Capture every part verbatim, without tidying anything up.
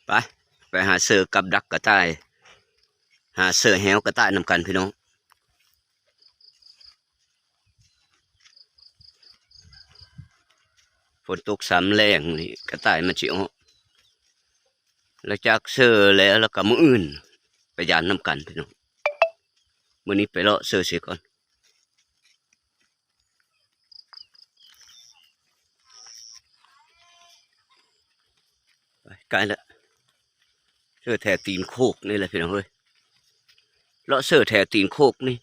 ไป ไปหาเซอกับดักกระต่าย หาเซอแหวกระต่ายนำกันพี่น้อง ฝนตกซ้ำแรงนี่กระต่ายมันสิออก แล้วจากเซอแล้ว แล้วก็มื้ออื่น ไปยามนำกันพี่น้อง มื้อนี้ไปเลาะเซอเสียก่อน ไป ใกล้แล้ว เซอแถวตีนโคกนี่แหละพี่น้องเอ้ย เลาะเซอแถวตีนโคกนี่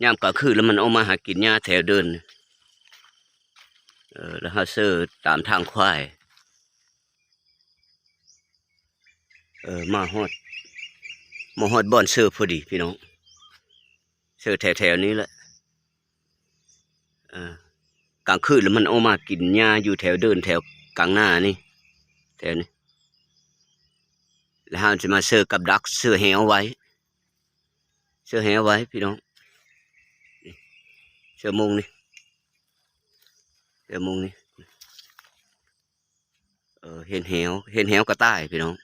ยามกลางคืนแล้วมันออกมาหากินหญ้าแถวเดินนี่ เออ แล้วเฮาเซอตามทางควาย เออ มาฮอด มาฮอดบ่อนเซอพอดีพี่น้อง เซอแถวๆนี้แหละ เออ กลางคืนแล้วมันออกมากินหญ้าอยู่แถวเดินแถวกลางนานี่ แถวนี้ แล้วเฮาสิมาเซอกับดัก เซอแหวไว้ เซอแหวไว้พี่น้อง นี่ เซอมุงนี่ เซอมุงนี่ เออ เห็นแหว เห็นแหวกระต่ายพี่น้อง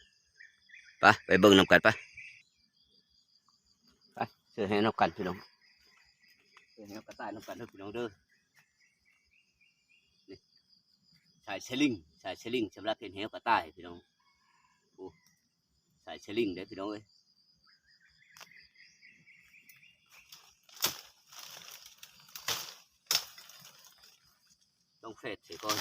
ไป ไปเบิ่งนำกันไป ไป เซอแหวนำกันพี่น้อง เซอแหวนำกระต่ายนำกันเด้อพี่น้องเด้อ นี่ สายสลิง สายสลิงสำหรับเฮ็ดแหวนกระต่ายพี่น้อง โอ้ สายสลิงเด้อพี่น้องเอ้ย ต้องเฟดเสียก่อน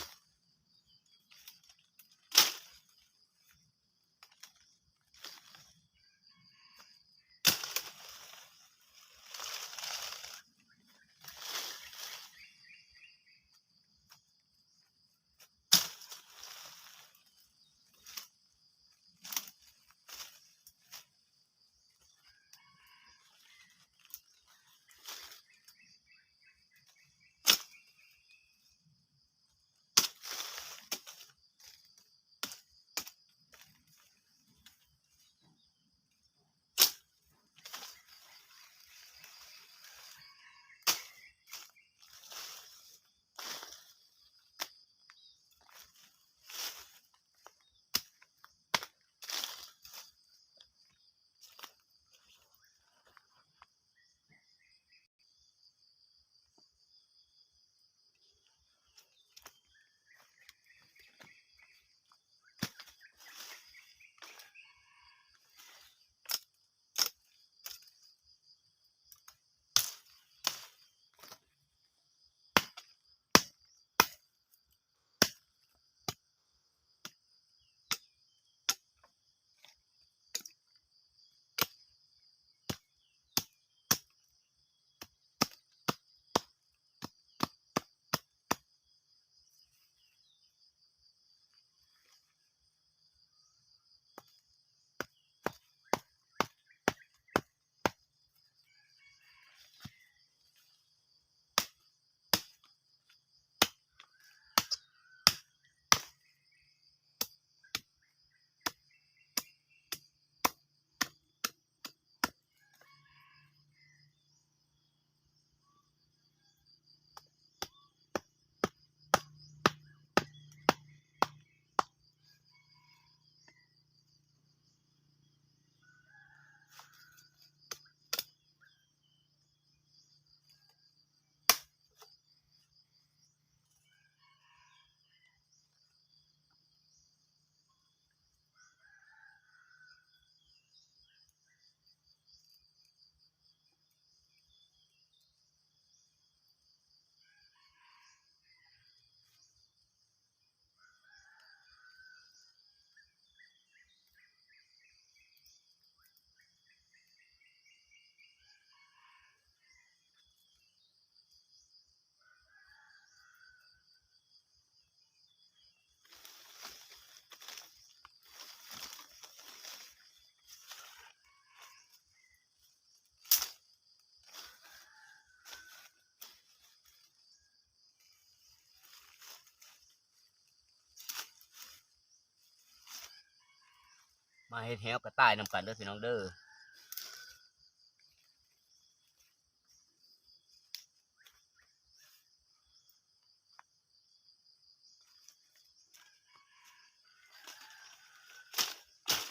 มาเฮ็ดแหวกระต่ายนำกันเด้อพี่น้องเด้อ เ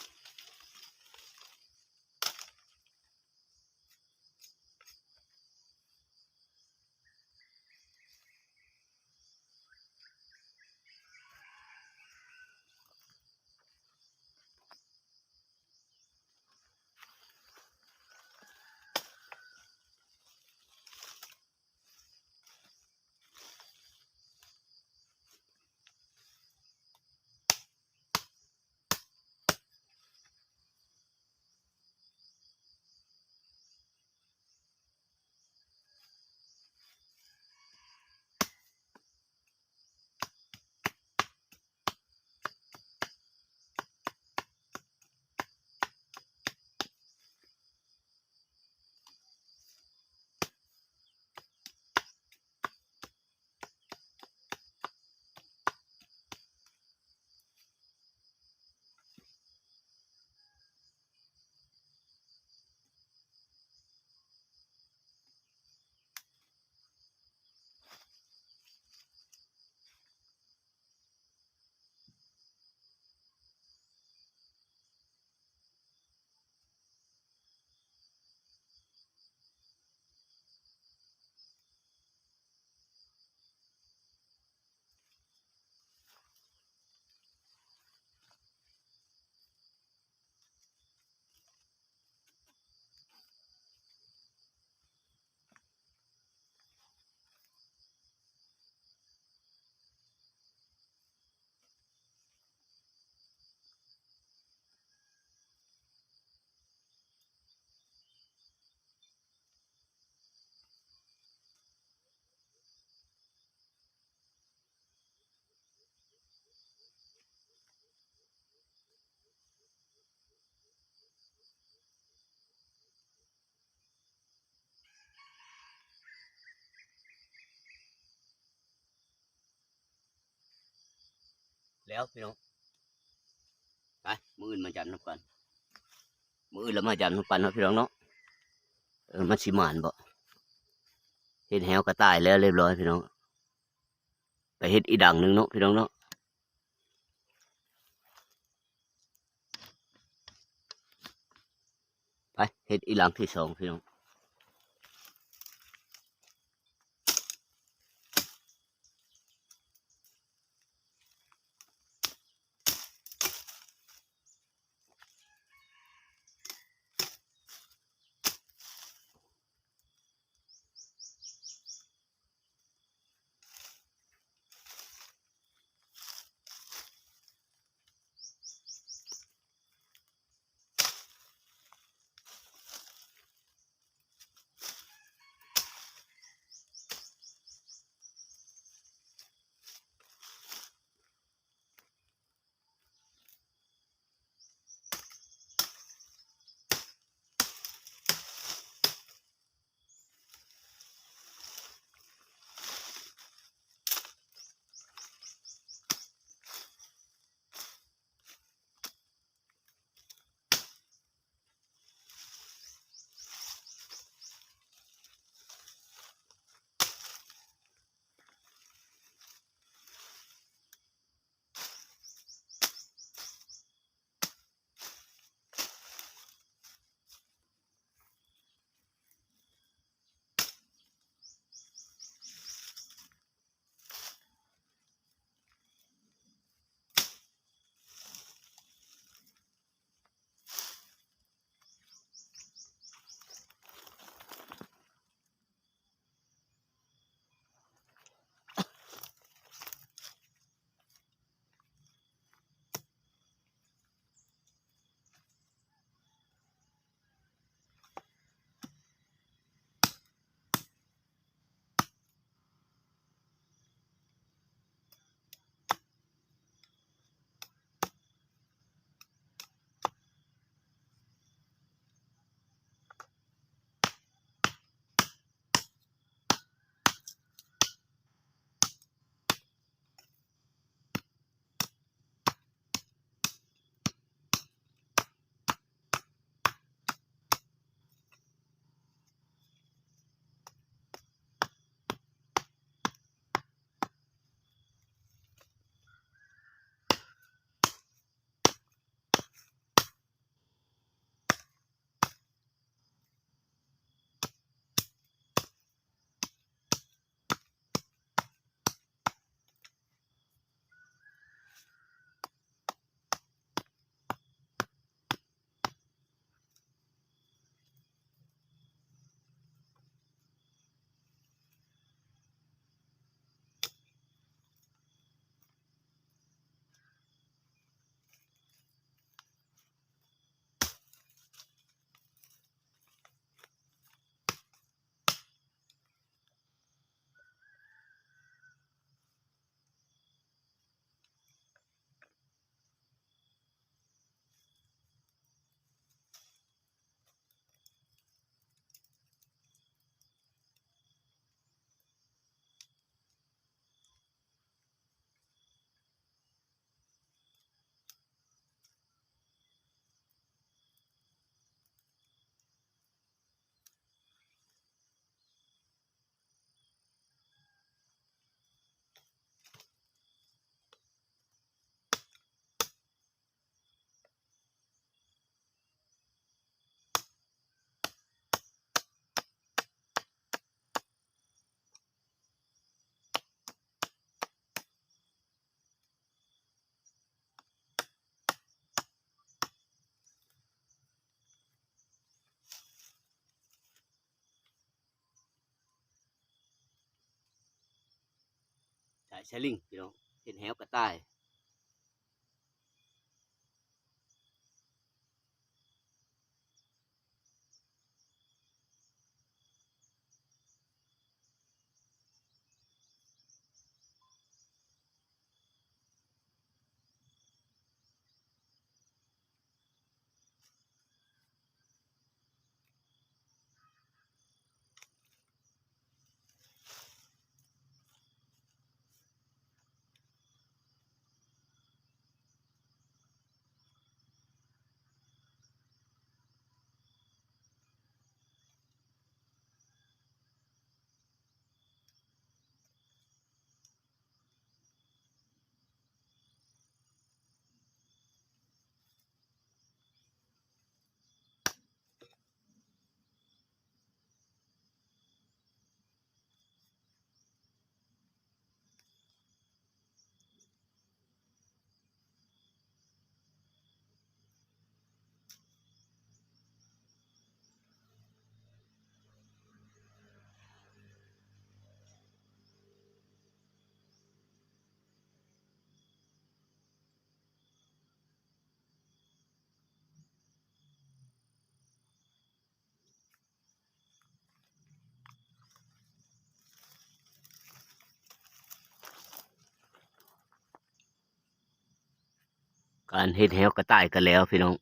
แล้วพี่น้อง ไป มื้ออื่นมาย้ำนำกัน มื้ออื่นเรามาย้ำนำกันเนาะพี่น้องเนาะ เออ มันสิหมานบ่ เฮ็ดแหวกระต่ายแล้วเรียบร้อยพี่น้อง ไปเฮ็ดอีกหลังหนึ่งเนาะพี่น้องเนาะ ไป เฮ็ดอีกหลังที่สองพี่น้องสายสลิงพี่น้อง เฮ็ดแหวกระต่าย ส การเฮ็ดแหวกระต่ายก็แล้วพี่น้อง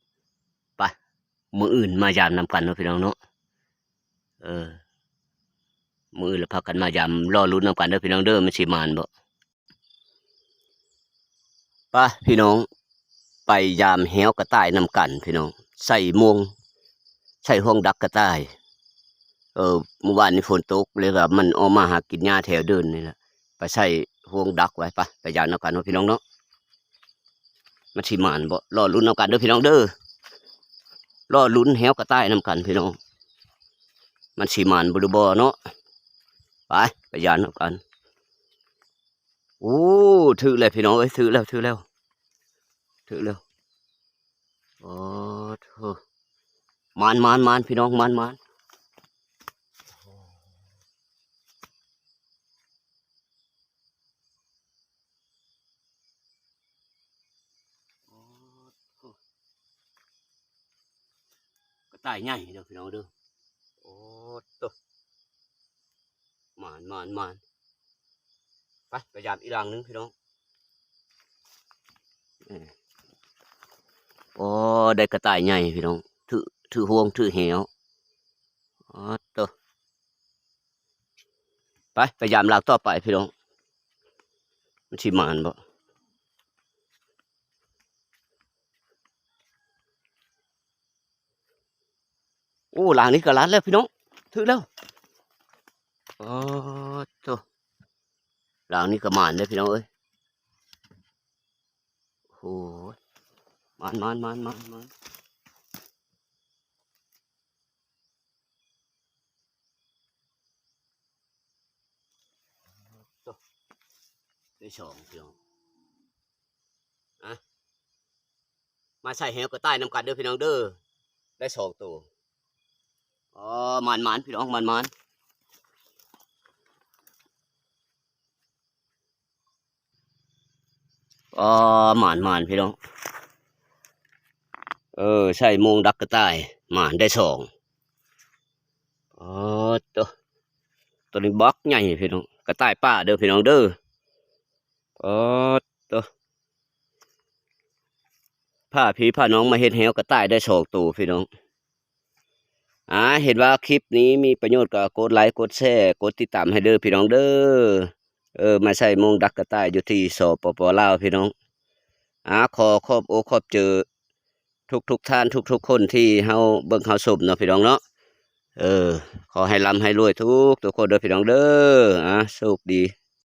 ไป มื้ออื่นมายามนำกันเนาะพี่น้องเนาะ เออ มื้ออื่นแล้วพากันมายาม รอลุ้นนำกันเด้อพี่น้องเด้อ มันสิหมานบ่ ไปพี่น้อง ไปยามแหวกระต่ายนำกันพี่น้อง ใส่มง ใส่ห่วงดักกระต่าย เออ เมื่อวานนี้ฝนตกเลยว่ามันออกมาหากินหญ้าแถวเดินนี่แหละ ไปใส่ห่วงดักไว้ ไป ไปยามนำกันเนาะพี่น้องเนาะ มันสิหมานบ่ รอลุ้นนำกันเด้อพี่น้องเด้อ รอลุ้นแหวกระต่ายนำกันพี่น้อง มันสิหมานบ่หรือบ่เนาะ ไป ไปยามนำกัน โอ้ ถืกแล้วพี่น้องเอ้ย ถืกแล้ว ถืกแล้ว ถืกแล้ว โอ้โธ่ หมาน หมาน หมาน พี่น้อง หมาน หมาน โอ้โธ่ กระต่ายใหญ่เด้อพี่น้องเด้อ โอ้โธ่ หมาน หมาน หมาน ไป ไปยามอีกหลังหนึ่งพี่น้อง เออ โอ้ ได้กระต่ายใหญ่พี่น้อง ถืก ถืกห่วง ถืกแหว โอ้โธ่ ไป ไปยามหลังต่อไปพี่น้อง มันสิหมานบ่ โอ้ หลังนี้ก็รัดแล้วพี่น้อง ถืกแล้ว โอ้โธ่ หลังนี้ก็หมานเลยพี่น้องเอ้ย โอ้โห หมาน หมาน หมาน หมาน หมาน โธ่ ได้สองพี่น้อง อ่ะ มาใส่แหวกระต่ายนำกันเด้อพี่น้องเด้อ ได้สองตัว อ๋อ หมาน หมาน พี่น้อง หมาน หมาน อ๋อ หมาน หมาน พี่น้อง เออ ใส่มงดักกระต่าย หมาน ได้สอง อ๋อ ตัว ตัวนี้บักใหญ่พี่น้อง กระต่ายป่าเด้อพี่น้องเด้อ อ๋อ ตัว พาพี่พาน้องมาเฮ็ดแหวกระต่ายได้สองตัวพี่น้อง อ่า เห็นว่าคลิปนี้มีประโยชน์ก็กดไลค์ กดแชร์ กดติดตามให้เด้อพี่น้องเด้อ เออ มาใส่มงดักกระต่ายอยู่ที่ สปป ลาว พี่น้อง อ่า ขอขอบอกขอบใจทุกๆท่านทุกๆคนที่เฮาเบิ่งเฮาชมเนาะพี่น้องเนาะ เออ ขอให้ร่ำให้รวยทุกๆคนเด้อพี่น้องเด้อ อ่า โชคดี